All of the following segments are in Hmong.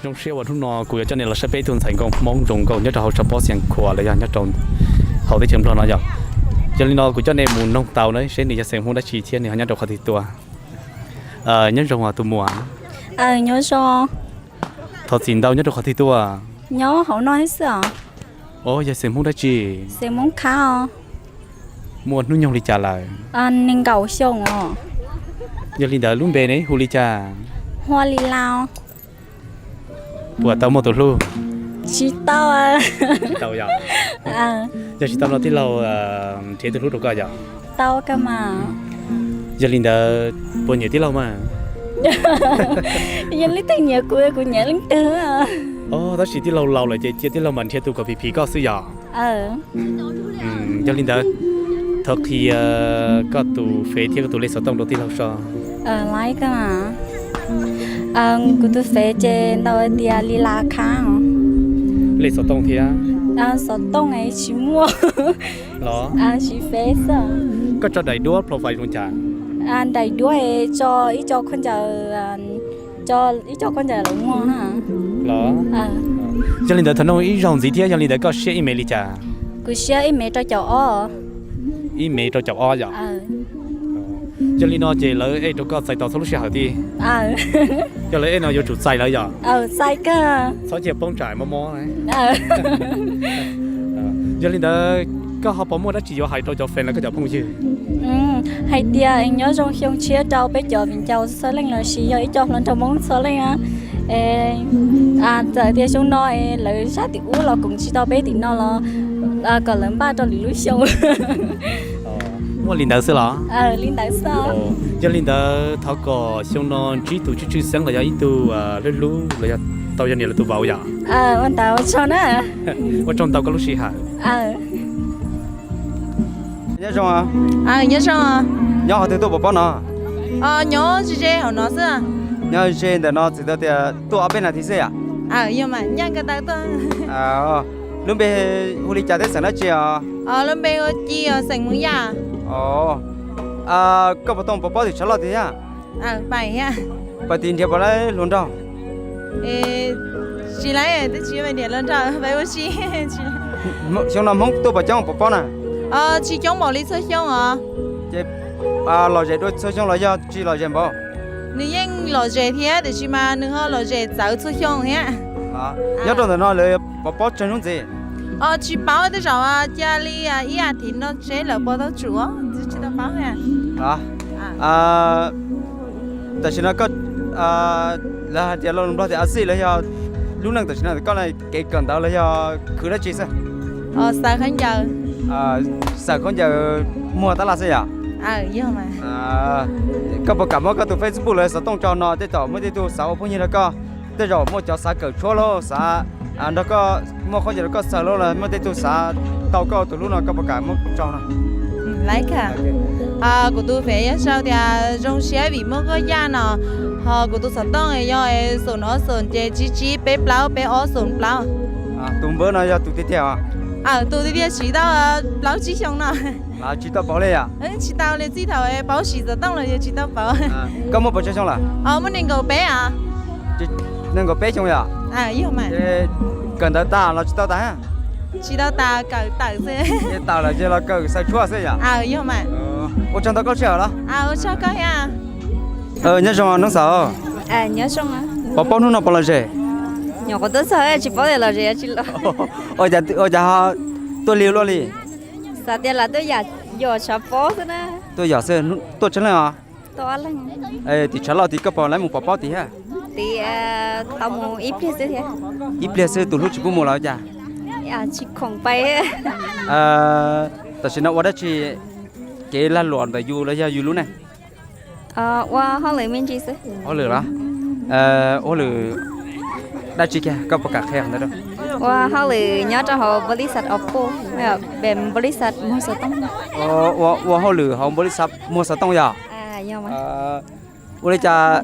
Zoo siab uas hnub no kuv yuav coj nej los saib peb ib tug ntxhais nkauj Hmoob zoo nkauj nyob rau hauv tshav pob Xiav Khuam los yog nyob rau hauv teb chaws Nplog no yog. Yog li no kuv coj nej mus noog tau na seb nws yog xeem Hmoob dab tsi thiab nws ho nyob rau qhov twg tuaj. Nyob zoo os tus muam. Nyob zoo. Thov txim ntau, nyob rau qhov twg tuaj? Nyob hauv no xwb os. Os, yog xeem Hmoob dab tsi? Xeem Hmoob Khab os. Muaj hnub nyoog li cas lawm? Nees nkaum xyoo os. Yog li ntawd lub npe ne hu li cas? Hua Li Las. Puas tau muaj tus hlub? Tsis tau. Tsis tau yog? Yog tsis tau no tij laug nrhiav tus hlub rau koj yog? Tau kawg mas. Yog li ntawd puas nyiam tij laug mas? Yog leej twg nyiam kuv, kuv nyiam leej twg. Os, tab sis tij laug laus lawm ces cia tij laug mam nrhiav tus kom phim phim koj xwb yog? Yog li ntawd, thov qhia koj tus fev thiab koj tus lej xov tooj rau tij laug so. Kuv tus fev ces ntau tias Li Las Khab. Lej xov tooj thiab? Xov tooj tsis muaj. Los? Siv fev xwb. Koj tso daim duab profile zoo cas? Daim duab tso ib co khaub ncaws, ib co khaub ncaws lawv muag. Los? Yog li ntawd thov nug ib zaug ntxiv thiab, yog li ntawd koj siab ib mev li cas? Kuv siab ib mev rau caum ob. Ib mev rau caum ob yom? Yog li no ces lawv ej rau koj txais tos txhua lub sij hawm tiag? Yog lawv ej no yuav tsum txais lawv yom? Txais kawg. Txhob cia poob tsam mob mob. Yog li ntawd koj ho puas muaj dab tsi yuav hais rau cov fev los koj cov phooj ywg? Hais tias nyob zoo xyoo tshiab rau peb cov viv ncaus txhua leej los sis yog ib co hluas nraug Hmoob txhua leej. Txawm tias xyoo no lawv sab tim ub los koom tsis tau peb tim no los kom lawv npaj rau lwm lub xyoo. Muaj li ntawd xwb los? Li ntawd xwb. Yog li ntawd thov kom xyoo no ntsib tus tswj tswj xeeb los yog ib tug hlub hlub los yog tau yog niam los tus vauv yom? Ua ntawd ua tsaug na. Ua tsaug ntau koj lub sij hawm. Nyob zoo. Nyob zoo. Nyob qhov twg tuaj pov pob no? Nyob ze ze hauv no xwb. Nyob ze ntawm no txhais tau tias tuaj ob peb nas this xwb yom? Yog mas, nyaj ko taw tuaj. Lub npe hu li cas thiab xeem dab tsi os? Lub npe hu Ci os, xeem Hmoob Yaj. Koj puas tau pov pob tim tshav loj tiag thiab? Pais thiab. Pais tim nrhiav puas tau hluas nraug? Tsis laib, twb tsis pais nrhiav hluas nraug, pais ua si. Xyoo no Hmoob tuaj puas coob pov pob na? Tsis coob npaum li txhua xyoo os. Ces lom zem dua txhua xyoo los yog tsis lom zem npaum? Nws yeej lom zem thiab tiam sis mas nws ho lom zem txawv txhua xyoo thiab. Nyob rau ntawm no lawv pov pob tsawg hnub ntxiv? Tsis paub, tej zaum cia li ib as thiv no seb lawv pov tau tsum, tsis tau paub. Tam sim no koj, lawv hais tias los Nplog tias a xij los yog lub neej tam sim no koj kev kawm ntawv los yog khwv dab tsi xwb? Xaws khaub ncaws. Xaws khaub ncaws muag tab laj xwb yom? Koj puas kam muab koj tus Facebook los xov tooj tso no tej zaum muaj tej tug xav ua phooj ywg nrog koj, tej zaum muaj cov xav kawm tshuab los xav nrog koj muaj khaub ncaws rau koj xaws los muaj tej tug xav tau koj tus hlub no koj puas kam muab tso no? Kuv tus fev yog sau tias zoo siab vim muaj koj yaj no, ho kuv tus xov tooj yog xoom ob xoom ces tsib tsib peb plaub peb ob xoom plaub. Tus npawb no yog tus tiag tiag os? Tus tiag tiag siv tau plaub tsib xyoo no. Tsis tau pauv li yom? Tsis tau li, txij thaum paub siv xov tooj los yog tsis tau pauv. Koj muaj puas tsawg xyoo lawm? Muaj nees nkaum peb os. Nees nkaum peb xyoo yom? Kawm ntawv tas los tsis tau tas? Tsis tau tas, kawm tawm xwb. Tawm lawm ces los kawm xaws tshuab xwb yom? Yog mas. Ua tsaug ntau koj sij hawm los. Ua tsaug koj thiab. Nyob zoo noob xav. Pov pob hnub no puas lom zem? Nyuam qhuav tuaj txog tsis paub tias lom zem tsis los. Ua cas ho tuaj liu luaj li? Xav tias lam tuaj yam yos tshav pob xwb na. Tuaj yos xwb, tuaj tsawg leej os? Tuaj ob leeg. Tim tshav loj tid koj puas laib mus pov pob tid thiab? Tid tau mus ib pliag xwb thiab. Ib pliag xwb tus hlub tsis pub mus los cas? Tsis khoom pais. Tam sim no ua dab tsi, kev lag luam ntawm yus los yog yus lub neej? Ua hauj lwm me ntsis xwb. Hauj lwm los? Ua hauj lwm dab tsi kiag koj puas kam qhia ntawd rau? Ua hauj lwm nyob rau hauv npau lis xas Oppo, npau lis xas muag xov tooj. Ua hauj lwm hauv npau lis xas muag xov tooj yog? Ua li cas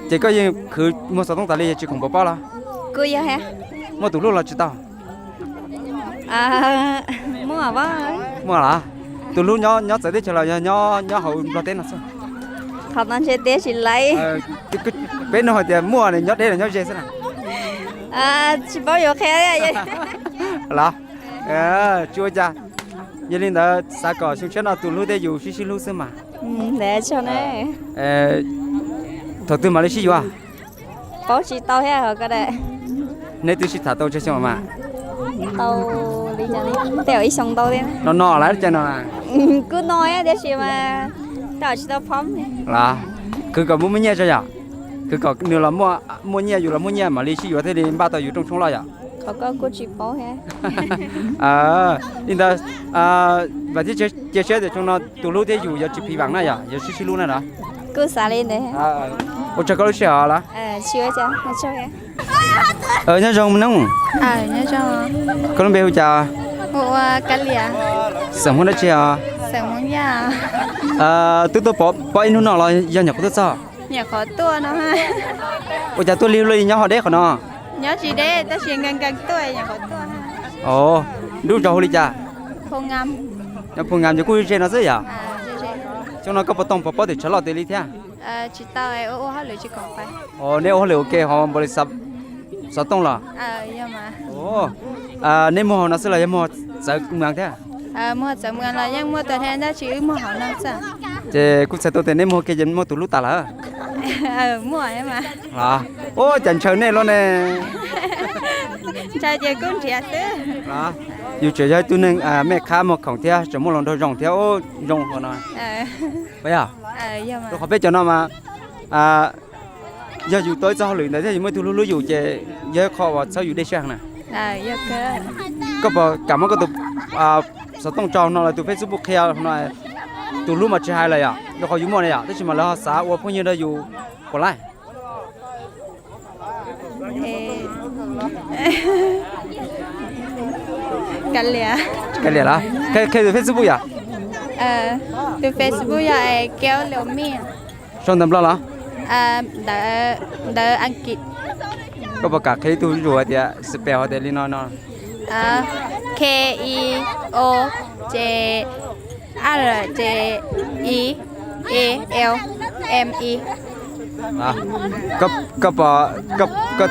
ces koj yeej khwv muag xov tooj tas li tsis khoom pov pob los? Kuj yog thiab. Muaj tus hlub los tsis tau? Muaj. Muaj los? Tus hlub nyob txawv teb chaws los yog nyob hauv Nplog teb no xwb? Qhov no ntshe teb tsis laiv. Peb nug hais tias muaj nyob deb los nyob ze xwb na? Tsis paub yuav qhia. Los, tsis ua cas. Yog li ntawd xav kom xyoo tshiab no tus hlub thiab yus sib sib hlub xwb mas. Thaum twg mam li sib yuav? Paub tsis tau thiab. Neb twb sib tham tau tsawg xyoo mas? Tau li cas, tej zaum ib xyoo ntau thiab. No no lawm cas no? Kuj no tiam sis mas tej zaum tsis tau pom. Los, khwv kom muaj muaj nyiaj tso yom. Khwv kom nws los muaj nyiaj yus los muaj nyiaj mam li sib yuav thiaj li npaj tau yus rooj tshoob loj yom. Qhov ko kuj tsis paub thiab. Li ntawd, vam thiab cia siab tias xyoo no tus hlub thiab yus yuav tsis phiv vam na yom, yuav sib sib hlub na los. Kuj xav li ntawd. Ua tsaug koj lub sij hawm los. Nyob zoo me noog. Koj lub npe hu cas? Xeem Hmoob dab tsi os? Twb tuaj pom ib hnub no los yog nyuam qhuav tuaj txog? Ua cas tuaj lig luaj li nyob ho deb qhov no? Nyob tsis deb tab sis nkees nkees tuaj. Lub zos hu li cas? Nyob Phu Ngam ces kuj ze no xwb yom? Xyoo no koj puas tau pov pob tim tshav loj tiav li thiab? Neb ua hauj lwm ua ke ho npaum li xov tooj los? Neb muag hauv no xwb los yog muag txawv mws thiab? Ces kuj txhais tau tias neb muag hauv no xwb. Ces kuj txhais tau tias neb muag ua ke ces muaj tus hlub tas lawm. Ua cas ntshaw nej luaj ne? Ntshaw ces kuj nrhiav xwb. Yus tseem yog ib tug neeg mej qhab muag khoom thiab tseem muaj hluas nraug zoo thiab, zoo hluas no. Rau qhov peb cov no mas, yog yus tau ib txoj hauj lwm ntawd thiab yus muaj ib tug hlub hlub yus ces yog ib qho uas txhawb yus dej siab heev na. Koj puas kam muab koj tus xov tooj tso no los tus Facebook qhia no, tus hlub mas tsis hais lawm yom, rau qhov yus muaj na yom, tab sis mas lawv ho xav ua phooj ywg nrog yus puas laij? Kav liam los? Qhia tus Facebook yom? Tus Facebook yog Keo Lio Mij. Sau ntawv Nplog los? Ntawv Askiv. Koj puas kam qhia ib tug zuj zus hais tias spell hais tias li no no? K I O ces R ces I E L M I. Koj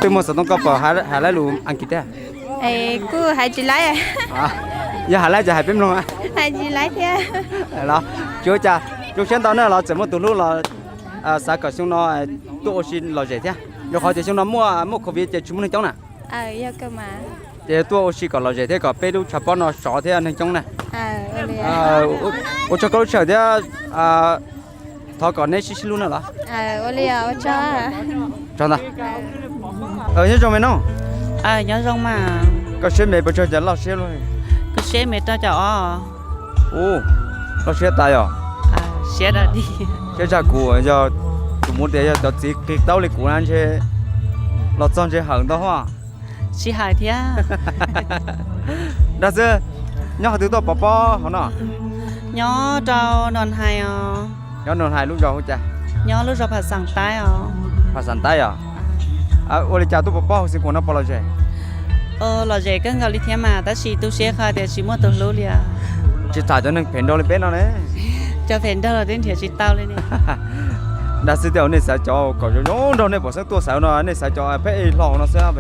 twb muag xov tooj koj puas hais laiv lus Askiv thiab? Kuj hais tsis laiv. Yog hais laiv ces hais peb mloog. Hais tsis laiv thiab. Los, tsis ua cas, zoo siab ntau na los txawm muaj tus hlub los xav kom xyoo no tuaj ua si lom zem thiab. Rau qhov tias xyoo no muaj muaj covid ces tsis muaj neeg coob na. Ces tuaj ua si kom lom zem thiab kom peb lub tshav pob no sov thiab neeg coob na. Ua tsaug koj lub sij hawm thiab thov kom neb sib sib hlub na los. Tsaug ntau. Nyob zoo me noog. Nyob zoo mas. Koj siab me puas tsawg cas loj siab luaj? Kuv siab me rau caum ob. Ub, loj siab tas yom. Siab zaj kuv yog, kuv mus tias yog cov txiv qig taub li kuv na ntshe los txog ntshe hawm ntau hos. Tsis hais thiab. Dag xwb, nyob qhov twg tuaj pov pob hauv no? Nyob rau Noo Hais os. Nyob Noo Hais lub zos hu cas? Nyob lub zos Phas Xas Taib os. Phas Xas Taib os. Ua li cas tuaj pov pob hauv xeev Kuam no pov lom zem? Lom zem kawg nkaus li thiab mas tab sis tu siab qhov tias tsis muaj tus hlub li. Tsis tham cov neeg phem nraug li peb no ne. Cov phem nraug los twb nrhiav tsis tau li ne. Dag xwb tias nej xaiv cov kom zoo zoo nraug nej pom xeeb tuaj xaiv no, nej xaiv cov phab ej hlo no xwb.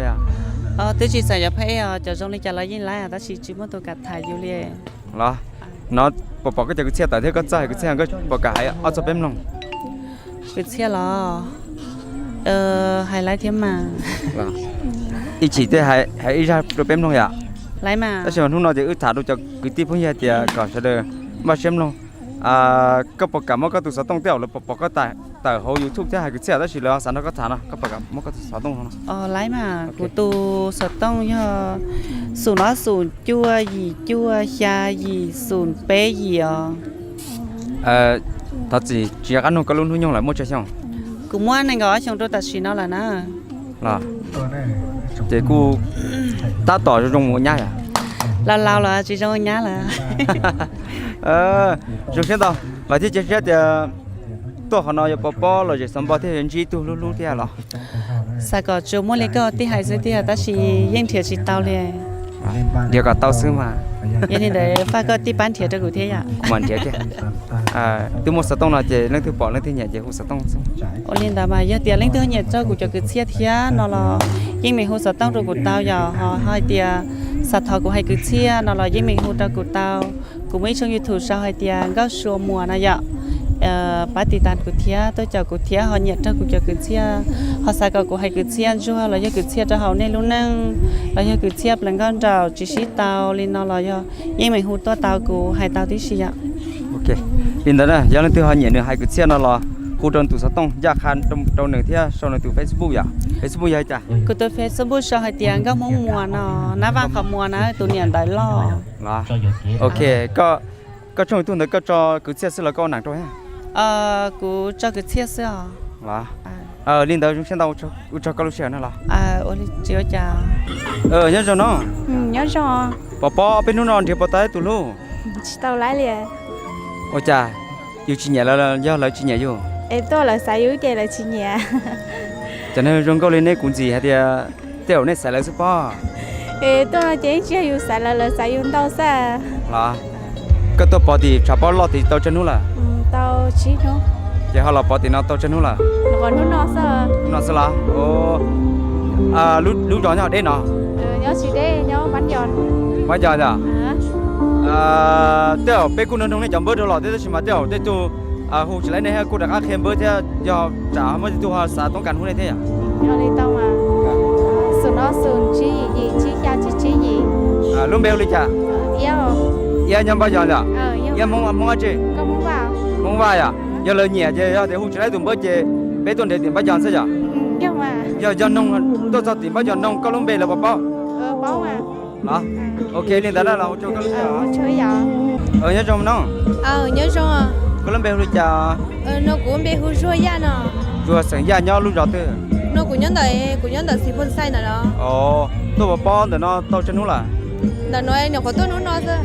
Twb tsis xaiv cov phab ej os, cov zoo li cas los yeej laib tab sis tsis muaj tus kam tham yus li. Los, no puas pom koj cov kwv txhiaj tawm thiab koj txawj hais kwv txhiaj koj puas kam hais ob txog peb mloog? Kwv txhiaj los? Hais laib thiab mas. Ib chim tej hais ib zaj rau peb mloog yom. Laib mas. Tab sis mas hnub no ces wb tham rau cov kwv tij phooj ywg hais tias kom sawv daws npaj siab mloog. Koj puas kam muab koj tus xov tooj tej zaum lawv pom koj tawm hauv YouTube thiab hais kwv txhiaj tab sis lawv xav nrog koj tham no, koj puas kam muab koj tus xov tooj no? Laib mas, kuv tus xov tooj yog xum ob xum cuaj yim cuaj xya yim xum peb yim os. Thov txim tsis nco qab nug koj lub hnub nyoog lawm muaj tsawg xyoo? Kuv muaj nees nkaum ob xyoo rau tam sim no lawm na. Los, ces kuj tab tom zoo zoo mus ua nyab yom? Laus laus los tsis zoo ua nyab lawm. Zoo siab ntau, vam thiab cia siab tias tuaj qhov no yuav pov pob lom zem xov npo thiab yuav ntsib ib tug hlub hlub thiab los? Xav kom tsuas muaj li koj tib hais xwb tiag tab sis yeej nrhiav tsis tau li. Nrhiav kom tau xwb mas. Yog li ntawd Faj koj tij pab nrhiav rau kuv thiab yom. Kuv mam nrhiav kiag. Twb muaj xov tooj no ces leej twg pom leej twg nyiam ces hu xov tooj xwb. Ua li ntawd mas yog tias leej twg nyiam rau kuv cov kwv txhiaj thiab no los yeej meem hu xov tooj rau kuv tau yom, ho hais tias xav thov kuv hais kwv txhiaj no los yeej meem hu rau kuv tau. Kuv muaj ib tshooj YouTube sau hais tias Nkauj Sua Muas no yom. Pab tiv tas kuv thiab, tuaj caum kuv thiab, ho nyiam rau kuv cov kwv txhiaj, ho xav kom kuv hais kwv txhiaj ntsuag los yog kwv txhiaj rau hauv nej lub neej, los yog kwv txhiaj pleev nkauj nraum tsis sib tau li no los yog yeej meem hu tuaj tau, kuv hais tau tib si yom. Li ntawd na, yog leej twg ho nyiam nws hais kwv txhiaj no los hu rau nws tus xov tooj ncaj qha rau nws thiab sau nws tus Facebook yom. Facebook yog li cas? Kuv tus Facebook sau hais tias Nkauj Hmoob Muas no, Nab Vaj Qhov Muas na, tus niam ntawv loj. Ok, koj tshooj YouTube ntawd koj tso kwv txhiaj xwb los koj ua neem rau thiab? Kuv tso kwv txhiaj xwb os. Li ntawd zoo siab ntau, ua tsaug koj lub sij hawm no los. Nyob zoo no. Pom pob peb hnub no nrhiav puas tau ib tug hlub? Tsis tau li. Ua cas yus tsis nyiam lawv, yog lawv tsis nyiam yus? Es tuaj lawv xaiv yus ces lawv tsis nyiam. Cov neeg zoo nkauj li neb kuv ntxim hais tias tej zaum nej xaiv lawv xwb pob. Es tuaj no ces yeej tsis yog yus xaiv lawv, lawv xaiv yus ntau xwb. Los, koj tuaj pov tim tshav pob loj tid tau tsawg hnub lawm? Tau tsib hnub. Ces ho los pov tim no tau tsawg hnub lawm? Hnub no xwb. Hnub no xwb los? Lub zos nyob deb no? Nyob tsis deb, nyob Pab Yos. Pab Yos yom? Tej zaum peb kuj nug nug nej cov npawb dhau los thiab tab sis mas tej zaum tej tug hu tsis laib nej thiab kuj rov qab qhia npawb thiab, yog tsam muaj tej tug ho xav toob kas hu nej thiab yom? Lub npe hu li cas? Iab nyob Pab Yos yom? Iab Hmoob, Hmoob dab tsi? Hmoob Vaj yom? Yog lawv nyiam ces yog tias hu tsis laib tus npawb ces peb tuaj nrhiav tim Pab Yos xwb yom? Yog, yog noog tuaj txog tim Pab Yos noog koj lub npe lawv puas paub? Los, ok li ntawd na los ua tsaug koj lub sij hawm. Nyob zoo no. Nyob zoo. Koj lub npe hu li cas? No kuv npe hu Zuag Yaj no. Zuag xeem Yaj nyob lub zos twg? No kuv nyob ntawm, kuv nyob ntawm Xis Phoo Xais ntawm no. Tuaj pov pob ntawm no tau tsawg hnub lawm? Ntawm no nyuam qhuav tuaj hnub no xwb.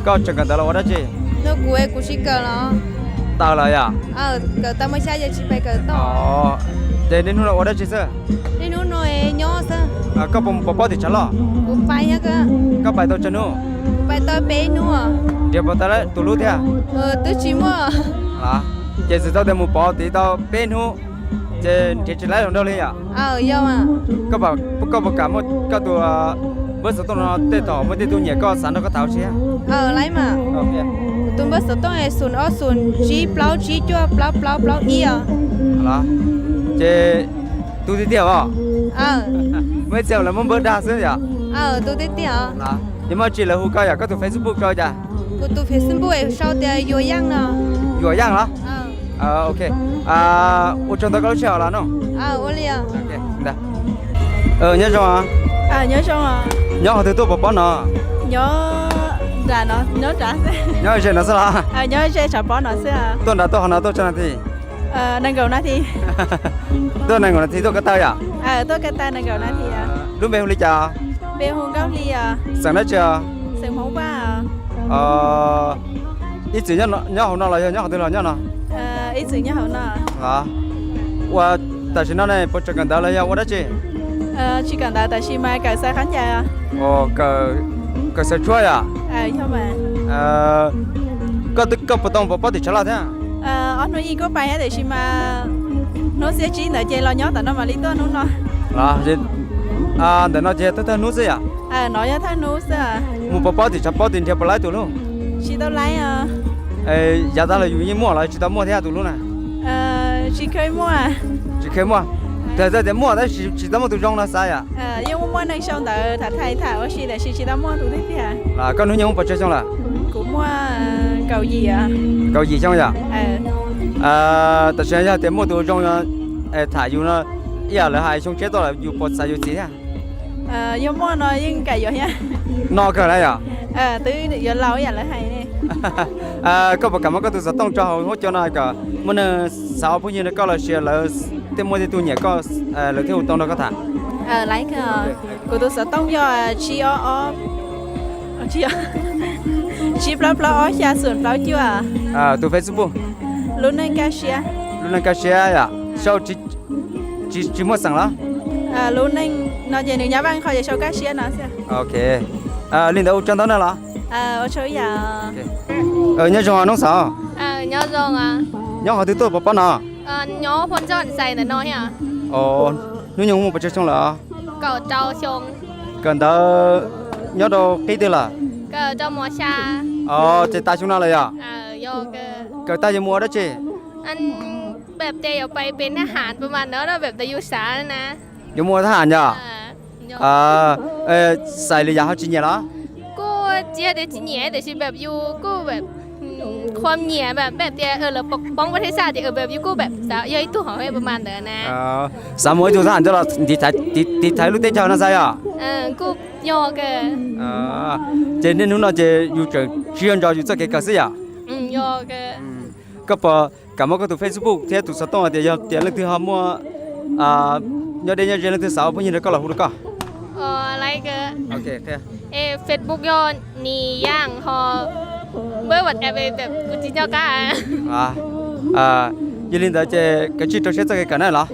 Koj tseem kawm ntawv los ua dab tsi? No kuv, kuv tsis kawm los. Tawm lawm yom? Kawm tau muaj xya yog tsis pais kawm toj. Ces niaj hnub no ua dab tsi xwb? Niaj hnub no nyob xwb. Koj puas mus pov pob tim tshav loj? Kuv pais thiab. Koj pais tau tsawg hnub? Kuv pais tau peb hnub. Nrhiav puas tau tus hlub thiab? Twb tsis muaj. Ces txhais tau tias mus pov tid tau peb hnub ces nrhiav tsis laib los nraug li yom? Koj puas kam muab koj tus npawb xov tooj no tej thaum muaj tej tug nyiam koj xav nrog koj tham ua si? Laib mas. Tus npawb xov tooj xoom ob xoom tsib plaub tsib cuaj plaub plaub plaub ib os. Ces tus tiag tiag os. Muaj ib txhia lawv muab npawb dag xwb yom? Tus tiag tiag. Yog muaj tsi lawv hu koj yom, koj tus Facebook sau cas? Kuv tus Facebook sau tias Yuav Yaj no. Yuav Yaj los? Ok. Ua tsaug ntau koj lub sij hawm los no. Nyob zoo. Nyob zoo. Nyob qhov twg tuaj pov pob no? Nyob ze no xwb los? Nyob ze tshav pob no xwb. Tuaj nram tuaj qhov no tuaj tsawg nas this? Nees nkaum nas this. Tuaj nees nkaum nas this tuaj ko taw yom? Tuaj ko taw nees nkaum nas this. Lub npe hu li cas? Npe hu Nkauj Hli os. Xeem dab tsi os? Xeem Hmoob Vaj os. Ib txwm nyob hauv no los yog nyob qhov twg los nyob no? Ib txwm nyob hauv no. Ua tam sim no ne puas tseem kawm ntawv los yog ua dab tsi? Tsis kawm ntawv, tam sim mas kawm xaws qab ncas. Kawm xaws tshuaj yom? Koj puas tau pov pob tim tshav loj thiab? Ob hnub ib kuj pais thiab tiam sis mas hnub xiab tsib ntawd ces los nyob tom no mam li tuaj hnub no. Ntawm no ces thawj thawj hnub xwb yom? No yog thawj hnub xwb. Mus pov pob tim tshav pob tim nrhiav puas laib tus hlub? Tsis tau laib os. Yav tas los yus yeej muaj los tsis tau muaj thiab tus hlub na? Tsis kheev muaj. Tsis kheev muaj. Txawm tias muaj tab sis tsis tau muaj tus zoo no xav yom? Yeej muaj muaj neeg sau ntawv tham tham tham ua si tiam sis tsis tau muaj tus tiag tiag. Koj hnub nyoog muaj pes tsawg xyoo lawm? Kuv muaj kaum yim. Kaum yim xyoo yom? Tam sim no yog tias muaj tus zoo tham yus no, ib yam lawv hais xyoo tshiab tuaj lawm yus puas xav yuav txiv thiab? Yog muaj no yeej kam yuav thiab. No kawg na yom? Twb yuav laus ib yam lawv hais ne. Koj puas kam muab koj tus xov tooj tso hauv huab cua no kom muaj neeg xav ua phooj ywg nrog koj los sis lawv thiaj muaj tej tug nyiam koj, lawv thiaj hu tau nrog koj tham? Kuv tus xov tooj yog tsib ob ob, tsib plaub plaub ob xya xoom plaub cuaj. Tus Facebook? Lub Neej Kaj Siab. Lub Neej Kaj Siab yom? Sau tsis muaj xeem los? Lub Neej no ces nws nyob Vaj Qhov ces sau Kaj Siab no xwb. Ok. Li ntawd ua tsaug ntau na los? Nyob zoo noob xav. Nyob qhov twg tuaj pov pob no? Hnub nyoog muaj pes tsawg xyoo lawm? Kawm ntawv nyob rau qib twg lawm? Ces tas xyoo no lawm yom? Kawm tag yuav mus ua dab tsi? Yuav mus ua thab ham yom? Xais li yam ho tsis nyiam los? Xav mus ib tug thab ham coj los tiv thaiv lub teb chaws no xav yom? Ces niaj hnub no ces yus tseem tsis yog ntso yus txoj kev kawm xwb yom? Koj puas kam muab koj tus Facebook thiab tus xov tooj hais tias yog tias leej twg ho muaj nyob deb nyob ze leej twg xav ua phooj ywg nrog koj los hu rau koj? Facebook yog Nis Yaj ho, npawb WhatsApp kuv tsis nco qab. Yog li ntawd ces kav tsij rau siab txoj kev kawm na los.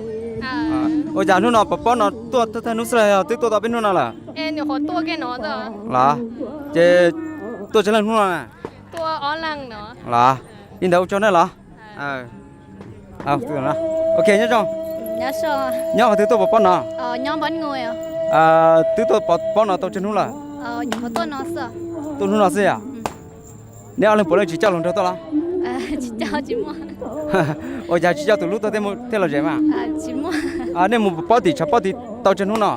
Ua cas hnub no pov pob no tuaj thawj hnub xwb los yog twb tuaj tau peb hnub no lawm? Los ces tuaj tsawg leej hnub no na? Los li ntawd ua tsaug na los. Ok, nyob zoo. Nyob qhov twg tuaj pov pob no? Twb tuaj pov pob no tau tsawg hnub lawm? Tuaj hnub no xwb yom? Neb ob leeg puav leej tsis coj hluas nraug tuaj los? Ua cas tsis coj tus hlub tuaj thiaj los zem mas? Nej mus pov pob tim tshav pob tim tau tsawg hnub no?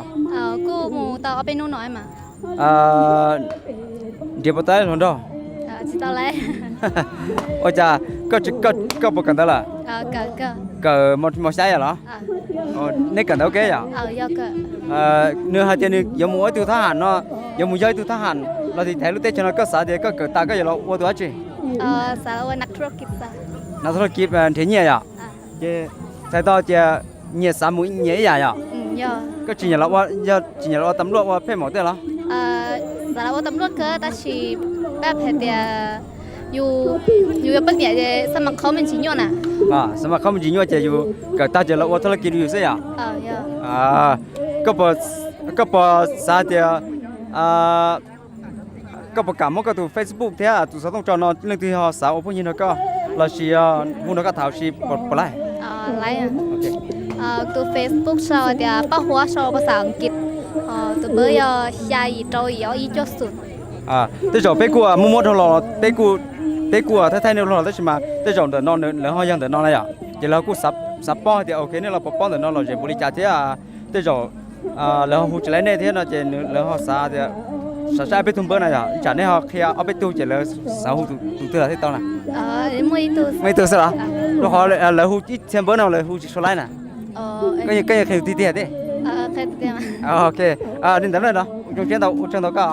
Nrhiav puas tau hluas nraug? Ua cas koj puas kawm ntawv lawm? Kawm mos xyab yom los? Nej kawm ntawv ua ke yom? Nws hais tias nws yuav mus ua ib tug thab ham no, yuav mus yog ib tug thab ham los tiv thaiv lub teb chaws no, koj xav tias koj kawm tas koj yuav los ua tus dab tsi? Nrhiav nyiaj yom? Ces txhais tau tias nyias xav mus nyias ib yam yom? Koj tsis nyiam los ua, yog tsis nyiam los ua tam luaj ua phej maum tej los? Xav los ua tam luaj kawg tab sis pab hais tias yus yuav poj niam xab mas qhov me ntsis nyuaj na. Xab mas qhov me ntsis nyuaj ces yus kawm tag ces los ua thab laj kis rau yus xwb yom? Koj puas xav tias koj puas kam muab koj tus Facebook thiab tus xov tooj tso no leej twg ho xav ua phooj ywg nrog koj lossis hu nrog koj tham si puas laij? Tus Facebook sau tias Paj Huab sau phas xas Askiv, tus npawb yog xya yim rau yim ob ib cuaj xum. Tej zaum peb kuj muab muab dhau los, peb kuj thaij thaij nej los tab sis mas tej zaum ntawm no lawv ho yog ntawm no na yom, ces lawv kuj xav paub hais tias ok nej los pov pob ntawm no lom zem npaum li cas thiab tej zaum lawv ho hu tsis laib nej thiab no ces lawv ho xav tias xav saib ob peb tug npawb na yom, tsam nej ho qhia ob peb tug ces lawv xav hu tus twg los thiaj tau na. Muaj ib tug xwb los? Rau qhov lawv hu ib txhia npawb no lawv hu tsis tshua laib na. Koj yeej qhia tiag tiag thiab. Ok, li ntawd na, zoo siab ntau, ua tsaug ntau koj.